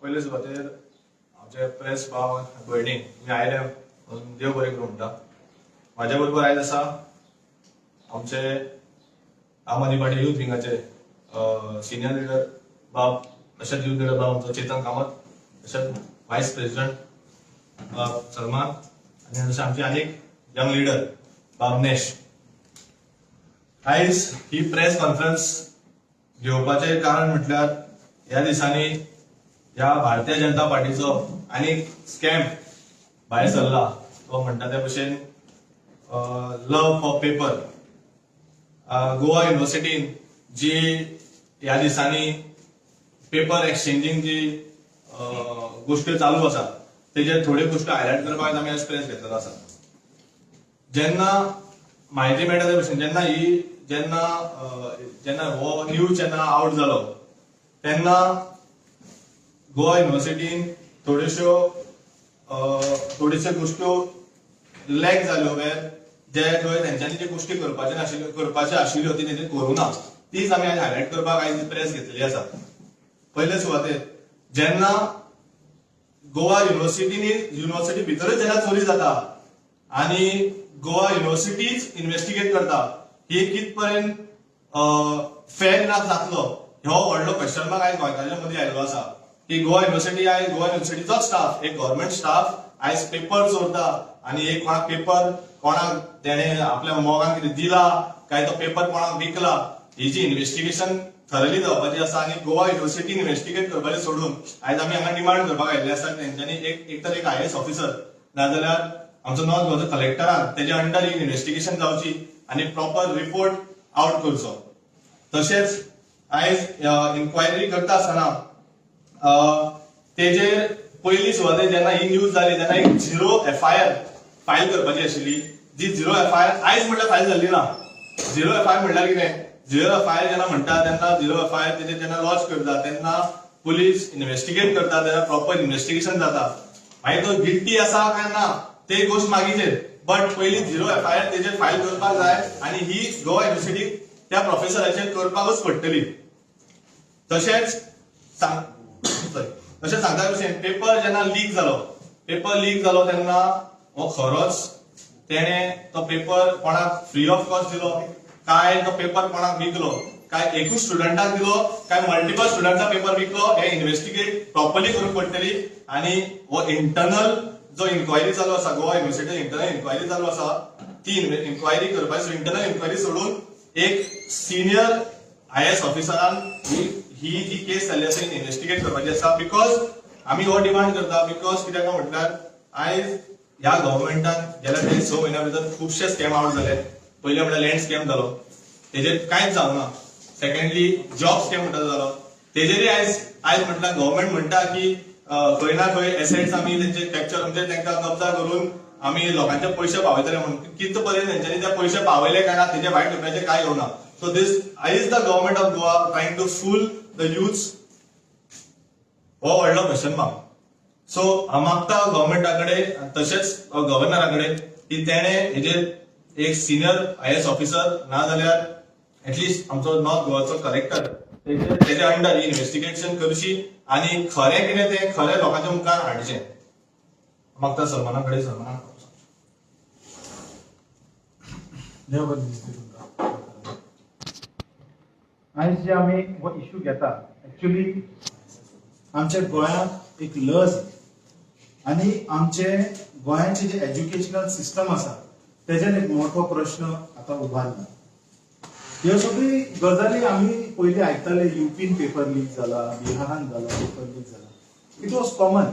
पयले सुवातेर आमचे प्रेस भाव भयणी तुमी आयले म्हणून देव बरें करूं म्हणटा. म्हाज्या बरोबर आयज आसा आमचे आम आदमी पार्टी युथ विंगाचे सिनियर लिडर बाब, तशेंच युथ लिडर बाब आमचो चेतन कामत, तशेंच वायस प्रेसिडेंट बाब सलमान आनी तशें आमचे आनीक यंग लिडर बाब नेश. आयज ही प्रेस कॉन्फरन्स घेवपाचें कारण म्हटल्यार ह्या दिसांनी ह्या भारतीय जनता पार्टीचो आनीक स्कॅम भायर सरला, तो म्हणटा ते भशेन लव फॉर पेपर. गोवा युनिव्हर्सिटीन जी ह्या दिसांनी पेपर एक्सचेंजींग जी गोश्टी चालू आसा तेजेर थोड्यो गोश्टी हायलायट करपाक आमी आयज प्रेस घेतलेलो आसा. जेन्ना म्हायती मेळटा ते भशेन जेन्ना ही जेन्ना जेन्ना हो न्यूज जेन्ना आवट जालो तेन्ना गोवा युनिव्हर्सिटीन थोड्योश्यो थोड्योश्यो गोश्ट्यो लॅक जाल्यो, वेर जे थंय तेंच्यांनी ज्यो गोश्टी करपाच्यो नाशिल्ल्यो, करपाच्यो आशिल्ल्यो ती तेंच्यांनी करूं ना, तीच आमी आयज हायलायट करपाक आयज प्रेस घेतलेली आसा. पयले सुवातेर जेन्ना गोवा युनिव्हर्सिटीनी युनिव्हर्सिटी भितरच जेन्ना चोरी जाता आनी गोवा युनिव्हर्सिटीच इन्व्हेस्टिगेट करता, ही कित पर्यंत फेर इनफ जातलो हो व्हडलो क्वेश्चन मार्क आयज गोंयकारांच्या मदीं आयिल्लो आसा की गोवा युनिव्हर्सिटी आयज गोवा युनिव्हर्सिटीचोच स्टाफ, एक गव्हर्मेंट स्टाफ आयज पेपर चोरता आनी एक कोणाक पेपर कोणाक तेणे आपल्या मोगान कितें दिला काय तो पेपर कोणाक विकला, ही जी इन्व्हेस्टिगेशन थरली जावपाची आसा आनी गोवा युनिव्हर्सिटी इन्व्हेस्टिगेट करपाचें सोडून आयज आमी हांगा डिमांड करपाक आयिल्ले आसा तेंच्यांनी एक तर एक आयएएस ऑफिसर नाजाल्यार आमचो नॉर्थ गोवाचो कलेक्टरान तेजे अंडर ही इन्व्हेस्टिगेशन जावची आनी प्रॉपर रिपोर्ट आवट करचो. तशेंच आयज इन्क्वायरी करता आसतना तेजेर पयली सुवातेर जेन्ना ही न्यूज जाली तेन्ना एक झिरो एफआयआर फायल करपाची आशिल्ली, जी झिरो एफआयआर आयज म्हटल्यार फायल जाल्ली ना. झिरो एफआयआर म्हणल्यार कितें? झिरो एफआयआर जेन्ना म्हणटा तेन्ना झिरो एफआयआर तेजेर जेन्ना लॉन्च करता तेन्ना पुलीस इन्व्हेस्टिगेट करता, तेन्ना प्रॉपर इन्व्हेस्टिगेशन जाता, मागीर तो गिल्टी आसा काय ना ते गोश्ट मागीचेर, बट पयली झिरो एफआयआर तेजेर फायल करपाक जाय आनी ही गोवा युनिव्हर्सिटी त्या प्रोफेसराचेर करपाकूच पडटली. तशेंच तशें सांगता भशेन पेपर जेन्ना लीक जालो, पेपर लीक जालो तेन्ना हो खरोच तेणे तो पेपर कोणाक फ्री ऑफ कॉस्ट दिलो काय तो पेपर कोणाक विकलो, काय एकूच स्टुडंटाक दिलो काय मल्टिपल स्टुडंटाक पेपर विकलो, हे इन्व्हेस्टिगेट प्रॉपरली करूंक पडटली. आनी हो इंटरनल जो इन्क्वायरी चालू आसा, गोवा युनिव्हर्सिटी इंटरनल इन्क्वायरी चालू आसा, ती इन्क्वायरी करपाची, इंटरनल इन्क्वायरी सोडून एक सिनियर आयएएस ऑफिसरान ही जी केस जाल्ली आसा इन्व्हेस्टिगेट करपाची आसा. Because आमी हो डिमांड करता, because कित्याक काय म्हटल्यार आयज ह्या गव्हर्मेंटान गेल्या ते 6 म्हयन्या भितर खुबशे स्कॅम आवट जाले. पयले म्हळ्यार लँड स्कॅम जालो, तेजेर कांयच जावना. सेकंडली जॉब स्कॅम म्हणटा तो जालो, तेजेरय आयज म्हटल्यार गव्हर्मेंट म्हणटा की खंय ना खंय एसेट्स आमी तेंचे कॅप्चर म्हणजे तांकां कब्जा करून आमी लोकांचे पयशे पावयतले म्हणून, कित पर्यंत तेंच्यांनी ते पयशे पावयले काय ना तेजे वायट रुपयाचे काय येवना. So this is the government of Goa trying to fool the youths, हो व्हडलो क्वेश्चन मार्क. सो हांव मागता गव्हर्मेंटा कडेन तशेंच गव्हर्नरा कडेन की तेणे हेजेर एक सिनियर आयएएस ऑफिसर ना जाल्यार एटलिस्ट आमचो नॉर्थ गोवाचो कलेक्टर तेजे अंडर इन्व्हेस्टिगेशन करची आनी खरें कितें तें खरें लोकांच्या मुखार हाडचें. मागता सलमाना कडेन, सलमाना. देव बरें दिसता तुमकां. आयज जे आमी हो इशू घेता, एक्चुली आमच्या गोंयांत एक लज आनी आमचे गोंयाचे जे एज्युकेशनल सिस्टम आसा तेजेर एक मोठो प्रश्न आतां उबारला. ह्यो सगळी गजाली आमी पयलीं आयकताले, युपीन पेपर लीक जाला, बिहारान जाला, पेपर लीक जाला, it was common.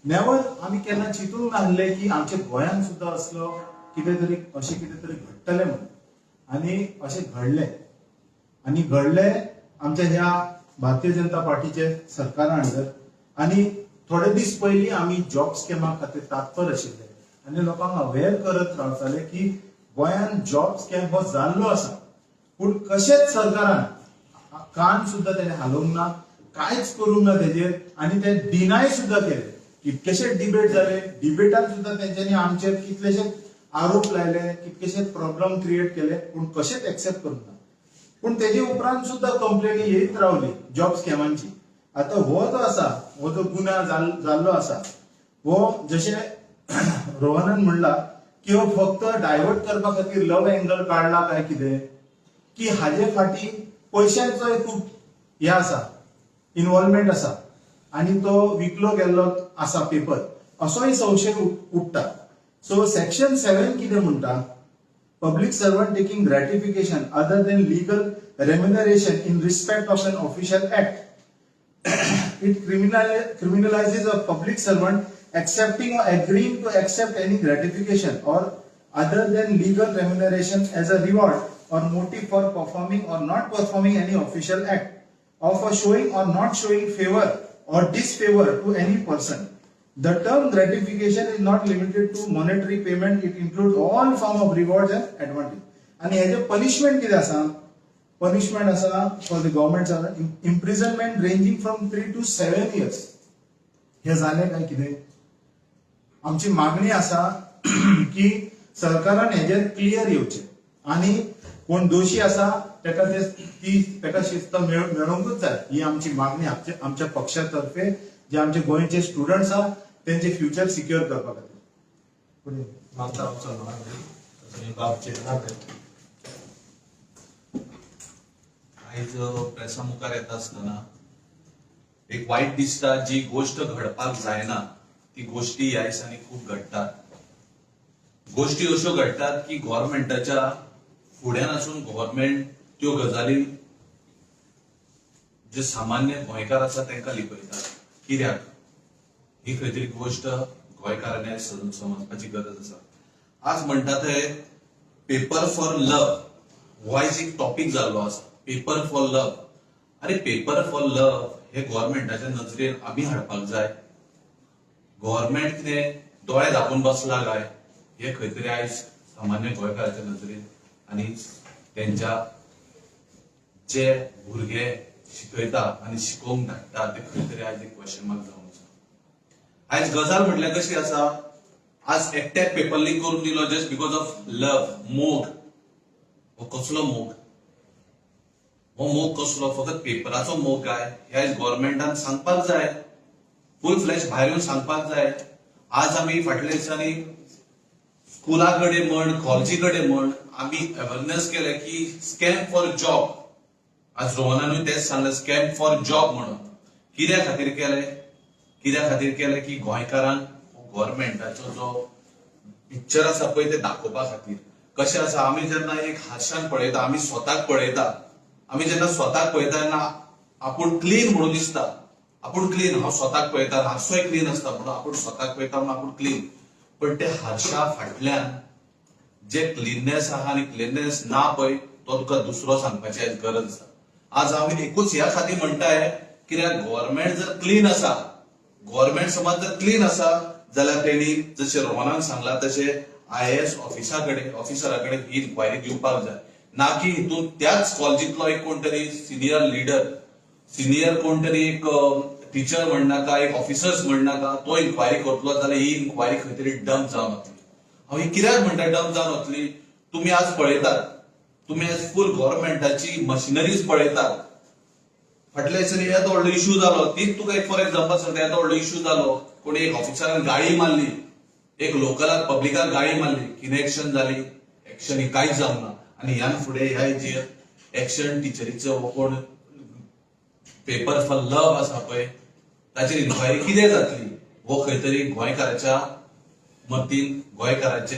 Never आमी केन्ना चिंतूंक नासले की आमच्या गोंयांत सुद्दां असलो कितें तरी अशें कितें तरी घडटलें म्हणून, आनी अशें घडलें. आनी घडलें आमच्या ह्या भारतीय जनता पार्टीचे सरकारा अंडर. आनी थोडे दीस पयलीं आमी जॉब स्कॅमा खातीर तात्पर आशिल्ले आनी लोकांक अवेर करत रावताले की गोंयांत जॉब स्कॅम हो जाल्लो आसा, पूण कशेंच सरकारान कान सुद्दां तेणें हालोवंक ना, कांयच करूंक ना तेजेर, आनी ते डिनाय सुद्दां केले. कितकेशे डिबेट जाले, डिबेटान सुद्दां तेंच्यांनी आमचेर कितलेशे आरोप लायले, कितकेशे प्रॉब्लम क्रिएट केले, पूण कशेंच एक्सेप्ट करूंक ना. पूण तेजे उपरांत सुद्दां कंप्लेनी येत रावली जॉब स्कॅमांची. आतां हो जो आसा, हो जो गुन्यांव जाल्लो आसा, हो जशें रोहनान म्हणला की हो फक्त डायवर्ट करपा खातीर लव एंगल काडला काय कितें, की हाजे फाटीं पयशांचोय खूब हे आसा, इन्वॉल्वमेंट आसा आनी तो विकलो गेल्लो आसा पेपर, असोय संशय उठता. सो सेक्शन 7 कितें म्हणटा? Public servant taking gratification other than legal remuneration in respect of an official act. It criminalizes a public servant accepting or agreeing to accept any gratification or other than legal remuneration as a reward or motive for performing or not performing any official act, or for showing or not showing favor or disfavor to any person. The term gratification is not limited to monetary payment. It includes all form of rewards and advantage. आणि हेजे punishment कितें आसा? Punishment आसा for the government imprisonment ranging from 3 to 7 years. हे जालें काय कितें? आमची मागणी आसा की सरकारान हेजेर क्लियर येवचें आनी कोण दोशी आसा तेका ते ती तेका शिस्त मेळोवंकूच जाय. ही आमची मागणी आमच्या पक्षा तर्फे, जे आमचे गोंयचे स्टुडंट्स आहा तेंचे फ्युचर सिक्युअर करपा खातीर. फुडें. मागता हांव चलना तसो बाब चेतना. आयज प्रेसा मुखार येता आसतना एक वायट दिसता. जी गोश्ट घडपाक जायना ती गोश्टी ह्या दिसांनी खूब घडटात. गोश्टी अश्यो घडटात की गव्हर्मेंटाच्या फुड्यान आसून गव्हर्मेंट त्यो गजाली जे सामान्य गोंयकार आसा तांकां लिपयतात. कित्याक ही खंय तरी गोश्ट गोंयकारांनी समजपाची गरज आसा. आज म्हणटा ते पेपर फॉर लव हो आयज एक टॉपीक जाल्लो आसा. पेपर फॉर लव, अरे पेपर फॉर लव हे गव्हर्मेंटाच्या नजरेन आमी हाडपाक जाय. गव्हर्मेंट कितें दोळे धापून बसला काय? हे खंय तरी आयज सामान्य गोंयकाराच्या नजरेन आनी तेंच्या जे भुरगे शिकयता आनी शिकोवंक धाडटा ते खंय तरी आयज एक क्वेश्चन मार्क जावन आसा. आयज गजाल म्हटल्यार कशी आसा, आज एकट्याक पेपर लीक करून दिलो जस्ट because of लव, मोग. हो कसलो मोग? हो मोग कसलो? फकत पेपराचो मोग काय? हे आयज गव्हर्मेंटान सांगपाक जाय, फूल फ्लॅश भायर येवन सांगपाक जाय. आज आमी फाटल्या दिसांनी स्कुला कडेन म्हण, कॉलेजी कडेन म्हण, आमी अवेरनेस केले की स्कॅम फॉर जॉब. आज रोहनानूय तेच सांगलें, स्कॅम फॉर जॉब म्हणून कित्या खातीर केले? कित्या खातीर केले की गोंयकारांक गव्हर्मेंटाचो जो पिक्चर आसा पळय ते दाखोवपा खातीर. कशें आसा, आमी जेन्ना एक हारशान पळयता, आमी स्वताक पळयता, आमी जेन्ना स्वताक पळयता तेन्ना आपूण क्लीन म्हणून दिसता. आपूण क्लीन, हांव स्वताक पळयता, हारसोय क्लीन आसता म्हणून आपूण स्वताक पळयता म्हणून आपूण क्लीन. पण ते हारशा फाटल्यान जे क्लिननेस आहा आनी क्लिननेस ना पळय, तो तुका दुसरो सांगपाची आयज गरज आसा. आज हांव एकूच ह्या खातीर म्हणटाय, कित्याक गव्हर्मेंट जर क्लीन आसा, गव्हर्मेंट समज जर क्लीन आसा जाल्यार तेणी जशें रोहनान सांगला तशें आयएएस ऑफिसा कडेन, ऑफिसरा कडेन ही इन्क्वायरी दिवपाक जाय, ना की हितून त्याच कॉलेजींतलो एक कोण तरी सिनियर लिडर, सिनियर कोण तरी एक टिचर म्हणनाका, एक ऑफिसर्स म्हणनाका, तो इन्क्वायरी करतलो जाल्यार ही इन्क्वायरी खंय तरी डंप जावन वतली. हांव ही कित्याक म्हणटा डंप जावन वतली? तुमी आज पळयतात, तुमी आज फूल गव्हर्मेंटाची मशिनरीज पळयतात. फाटल्या दिसांनी येदो व्हडलो इशू जालो, तीच तुका एक फॉर एक्झाम्पल सांगता. येदो व्हडलो इशू जालो, कोणी एक ऑफिसरान गाळी मारली, एक लोकलाक, पब्लिकाक गाळी मारली. कितें एक्शन जाली? एक्शन ही कांयच जावंक ना. आनी ह्यान फुडें ह्या हेजेर एक्शन, टिचरीचो हो कोण पेपर फॉर लव आसा पळय ताचेर इन्क्वायरी कितें जातली, हो खंय तरी गोंयकाराच्या मतीन, गोंयकाराचे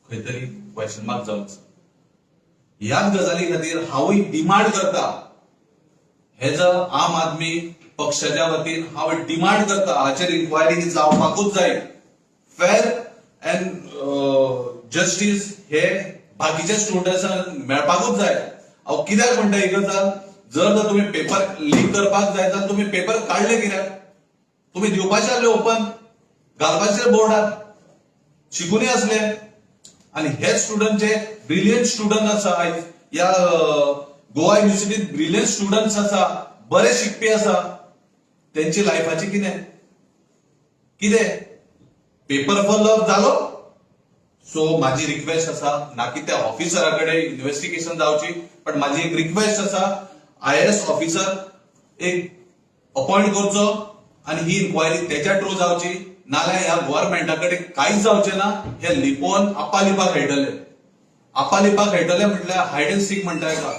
खंय तरी क्वेश्चन मार्क जावन आसा. ह्याच गजाली खातीर हांवूय डिमांड करता, एज अ आम आदमी पक्षाच्या वतीन हांव डिमांड करता, हाचेर इन्क्वायरी जावपाकूच जाय. फेर अँड जस्टीस हे बाकीच्या स्टुडंट्सांक मेळपाकूच जाय. हांव कित्याक म्हणटा ही गजाल? जर तर तुमी पेपर लीक करपाक जाय जाल्यार तुमी पेपर काडले कित्याक? तुमी दिवपाचे आसले ओपन, घालपाचे बोर्डार, शिकूनय आसले. आणि हे स्टुडंट जे ब्रिलियंट स्टुडंट आसा, आयज ह्या गोवा युनिव्हर्सिटीत ब्रिलियंट स्टुडंट्स आसा, बरे शिकपी आसा, तेंची लायफाची कितें कितें? पेपर फॉर लव जालो. सो माझी रिक्वेस्ट आसा, ना की त्या ऑफिसरा कडेन इन्व्हेस्टिगेशन जावची, पण माझी एक रिक्वेस्ट आसा, आयएएस ऑफिसर एक अपॉइंट करचो आनी ही इन्क्वायरी तेच्या थ्रू जावची, नाल्यार ह्या गव्हर्मेंटा कडेन कांयच जावचें ना. हे लिपोवन आपालिपा खेळटले. आपालिपा खेळटले म्हटल्यार हायड अँड सीक म्हणटा हेका.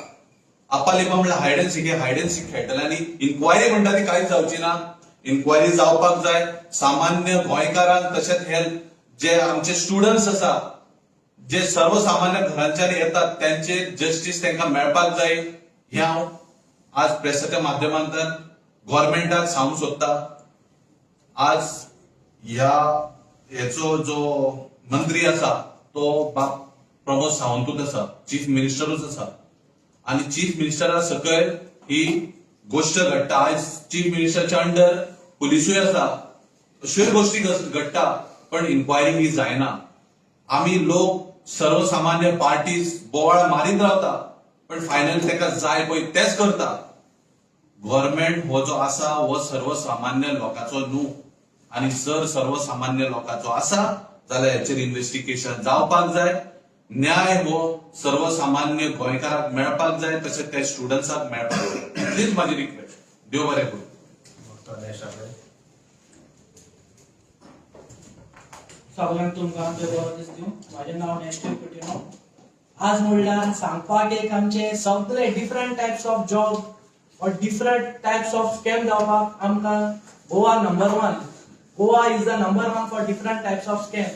आपालिपा म्हटल्यार हायड अँड सीक. हे हायड अँड सीक खेळटले आनी इन्क्वायरी म्हणटा ती कांयच जावची ना. इन्क्वायरी जावपाक जाय. सामान्य गोंयकारांक तशेंच हे जे आमचे स्टुडंट्स आसा, जे सर्वसामान्य घरांच्यान येतात, त्यांचे जस्टीस तांकां मेळपाक जाय. हें हांव आज प्रेसाच्या माध्यमांतल्यान गव्हर्मेंटाक सांगूंक सोदता. आज ह्या हेचो जो मंत्री आसा तो बाब प्रमोद सावंतूच आसा, चीफ मिनिस्टरूच आसा आनी चीफ मिनिस्टरा सकयल ही गोश्ट घडटा. आयज चीफ मिनिस्टरच्या अंडर पुलिसूय आसा. अश्योय गोश्टी घडटा, पण इन्क्वायरी ही जायना. आमी लोक सर्वसामान्य पार्टीज बोवाळ मारीत रावता, पण फायनल ताका जाय पळय तेच करता. गव्हर्मेंट हो जो आसा हो सर्वसामान्य लोकांचो न्हू, आनी जर सर्वसामान्य लोकांचो आसा जाल्यार हेचेर इन्व्हेस्टिगेशन जावपाक जाय. न्याय हो सर्वसामान्य गोंयकाराक मेळपाक जाय, तशें त्या स्टुडंट्साक मेळपाक जाय. इतलीच म्हाजी रिक्वेस्ट. देव बरें करूं. सगळ्यांक तुमकां आमचें बरो दीस दिवं. म्हाजें नांव नेस्टर कुटिनो. आज म्हणल्यार सांगपाक एक आमचे सगळे different types of job or different types of scam जावपाक आमकां Goa number one. Goa is the number one for different types of scam.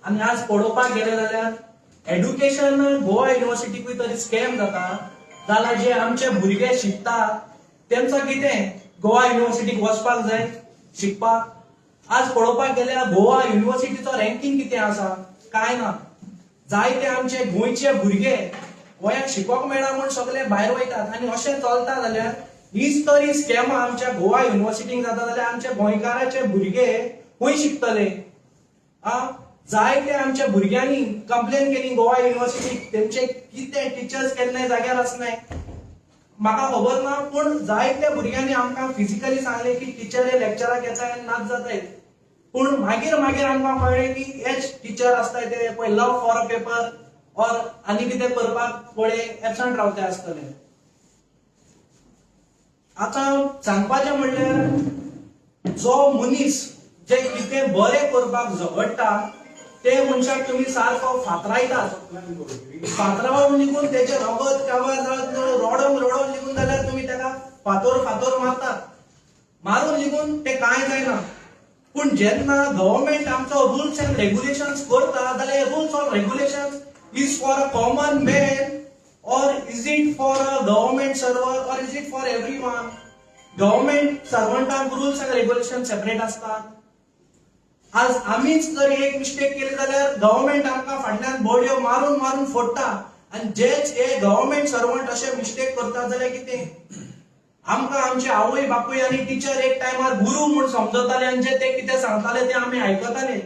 आनी आज पळोवपाक गेले जाल्यार एड्युकेशन गोवा युनिवर्सिटीकूय तरी स्कॅम जाता जाल्यार जे आमचे भुरगे शिकता तेंचो कितें गोवा युनिवर्सिटीक वचपाक जाय शिकपाक. आज पळोवपाक गेल्यार गोवा युनिवर्सिटीचो रँकींग कितें आसा, कांय ना. जायते आमचे गोंयचे भुरगे गोंयाक शिकोंक मेळना म्हूण सगळे भायर वयतात आनी अशें चलता जाल्यार हीच तरी स्कॅमां आमच्या गोवा युनिवर्सिटीक जाता जाल्यार आमच्या गोंयकाराचे भुरगे खंय शिकतले? आ जायते आमच्या भुरग्यांनी कंप्लेन केली गोवा युनिवर्सिटीक, तेमचे कितें टिचर्स केन्नाय जाग्यार आसनाय, म्हाका खबर ना, पूण जायत्या भुरग्यांनी आमकां फिजिकली सांगलें की टिचर हे लेक्चराक येता आनी नाच जाताय. पूण मागीर मागीर आमकां कळ्ळें की हेच टिचर आसताय ते पळय love for a paper or आनी कितें करपाक पळय एबसंट रावते आसतले. आतां सांगपाचें म्हणल्यार जो मनीस जे कितें बरें करपाक झगडटा ते मनशाक तुमी सारको फातरायतात. फातरावन निघून तेचे रगत काबार जावन रडोवन रडोवन निघून जाल्यार तुमी ताका फातोर फातोर मारतात, मारून निघून ते कांय जायना. पूण जेन्ना गव्हर्मेंट आमचो रुल्स एंड रेग्युलेशन्स करता जाल्यार rules or regulations is for a common man or is it for a government servant or is it for everyone? Government सर्वंटांक rules and regulation separate असतात. आज आमीच जर एक मिस्टेक केली जाल्यार गव्हर्मेंट आमकां फाटल्यान बडयो मारून मारून फोडटा आनी जेच हे गव्हर्मेंट सर्वंट अशे मिस्टेक करतात जाल्यार कितें? आमकां आमचे आवय बापूय आनी टिचर एक टायमार गुरू म्हूण समजताले आनी जे ते कितें सांगताले ते आमी आयकताले.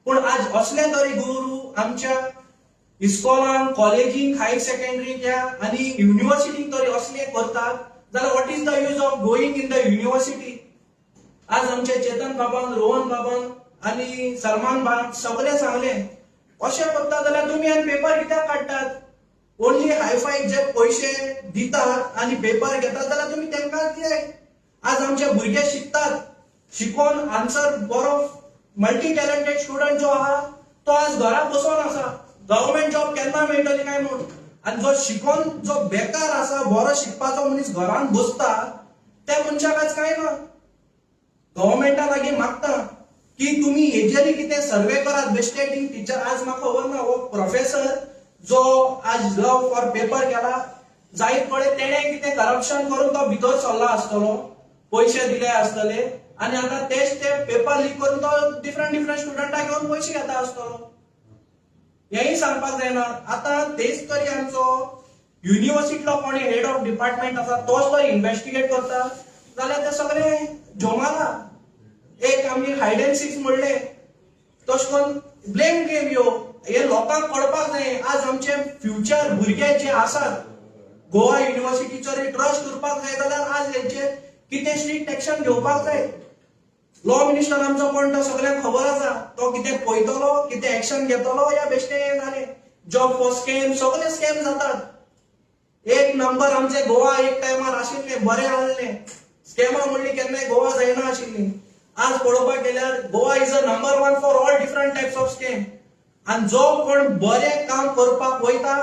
पूण आज असले तरी गुरू आमच्या इस्कॉलान, कॉलेजीक, हायर सेकंडरीक ह्या आनी युनिवर्सिटीक तरी असले करतात जाल्यार what is the use of going in the university? आज आमचे चेतन बाबान, रोहन बाबान आनी सलमान बाबान सगळे सांगले अशें करता जाल्यार तुमी आनी पेपर कित्याक काडटात? ओनली हायफाय जे पयशे दितात आनी पेपर घेतात जाल्यार तुमी तांकां दियात. आज आमचे भुरगे शिकतात, शिकोन आन्सर बरो मल्टी टॅलंटेड स्टुडंट जो आहा तो आज घरा बसोन आसा, गव्हर्मेंट जॉब केन्ना मेळटली काय म्हूण. आनी जो शिकोन जो बेकार आसा, बरो शिकपाचो मनीस घरान बसता त्या मनशाक आज कांय ना. गव्हर्मेंटा लागीं मागता की तुमी हेजेरय कितें सर्वे करात. बेश्टे टिचर आज म्हाका खबर ना हो प्रोफेसर जो आज लव फॉर पेपर केला जायत पळय तेणें कितें करप्शन करून तो भितर सरला आसतलो, पयशे दिले आसतले आनी आतां तेच ते पेपर लीक करून तो डिफरंट डिफरंट स्टुडंटाक घेवन पयशे घेता आसतलो. हेंय सांगपाक जायना. आतां तेच तरी आमचो युनिवर्सिटीलो कोण हेड ऑफ डिपार्टमेंट आसा तोच तो इन्वेस्टिगेट करता जाल्यार ते सगळे जोमाला. एक आमी हायड एंड सीक म्हणले तशें करून ब्लेम गेम ह्यो हे लोकांक कळपाक जाय. आज आमचे फ्युचर भुरगे जे आसात गोवा युनिवर्सिटीचो ट्रस्ट उरपाक जाय जाल्यार आज हेंचेर कितें स्ट्रिक्ट एक्शन घेवपाक जाय. लॉ मिनिस्टर आमचो कोण तो सगळ्यांक खबर आसा, तो कितें पळयतलो, कितें एक्शन घेतलो या बेश्टें हें जालें. जॉब फॉर स्कॅम सगळे स्कॅम जातात. एक नंबर आमचे गोवा एक टायमार आशिल्लें बरें आहलें, स्कॅमा म्हणली केन्नाय गोवा जायना आशिल्ली. आज पळोवपाक गेल्यार Goa is a number one for all different types of scam. आनी जो कोण बरें काम करपाक वयता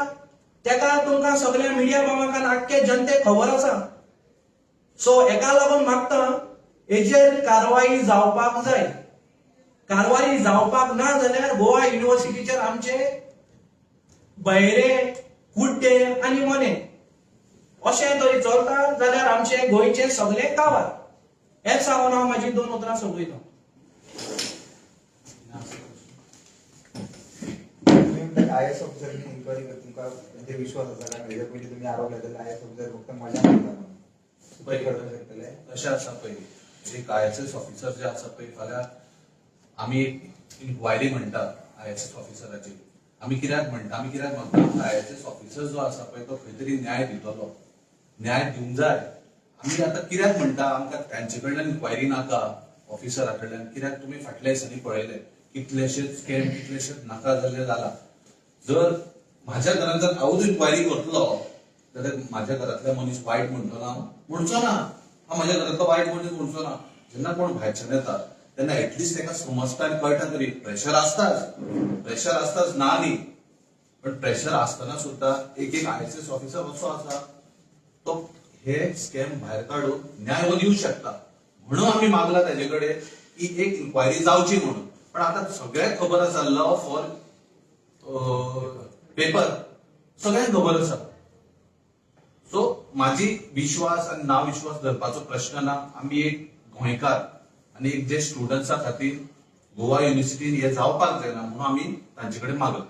तेका तुमकां सगळ्या मिडिया भावांक आख्खे जनतेक खबर आसा. सो हेका लागून मागता हेजेर कारवाई जावपाक जाय. कारवाई जावपाक ना जाल्यार गोवा युनिव्हर्सिटीचेर आमचे बहिरे, कुड्डे आनी मोने अशें तरी चलता जाल्यार आमचे गोंयचे सगळे कावार. हेच सांगून हांव म्हाजी 2 उतरां सोंपयता. आयएएस ऑफिसर इन्क्वायरी कर, तुमकां म्हणजे विश्वास आसा कारण हेज्या पयलीं तुमी आरोप लायतले आयएएस ऑफिसर फक्त मजा मारता म्हणून, करपाक शकतले? अशें आसा पळय, एक आयएसएस ऑफिसर जे आसा पळय, फाल्यां आमी एक इन्क्वायरी म्हणटा आयएसएस ऑफिसराची. आमी कित्याक म्हणटा, आमी कित्याक मागता, आयएसएस ऑफिसर जो आसा पळय तो खंय तरी न्याय दितलो, न्याय दिवंक जाय. आमी आतां कित्याक म्हणटा आमकां तांचे कडल्यान इन्क्वायरी नाका ऑफिसरा कडल्यान, कित्याक तुमी फाटल्या दिसांनी पळयले कितलेशेच स्कॅम, कितलेशेच नाका जाल्ले जाला. जर म्हाज्या घरान जर हांवूच इन्क्वायरी करतलो जाल्यार म्हाज्या घरांतल्या मनीस वायट म्हणटलो ना, म्हणचो ना. हांव म्हाज्या घरांतलो वायट मनीस म्हणचो ना. जेन्ना कोण भायरच्यान येता तेन्ना एटलिस्ट ताका समजता आनी कळटा तरी. प्रेशर आसताच, प्रेशर आसताच ना न्ही, पण प्रेशर आसतना सुद्दां एक एक आयएसएस ऑफिसर असो आसा तो हे स्कॅम भायर काडून न्याय हो दिवंक शकता. म्हणून आमी मागला ताजे कडेन की एक इन्क्वायरी जावची म्हणून. पण आतां सगळ्यांक खबर आसा लव फॉर पेपर सगळ्यांक खबर आसा. सो म्हाजी विश्वास आनी ना विश्वास धरपाचो प्रश्न ना. आमी एक गोंयकार आनी एक जे स्टुडंट्सा खातीर गोवा युनिव्हर्सिटीन हे जावपाक जायना म्हणून आमी तांचे कडेन मागला.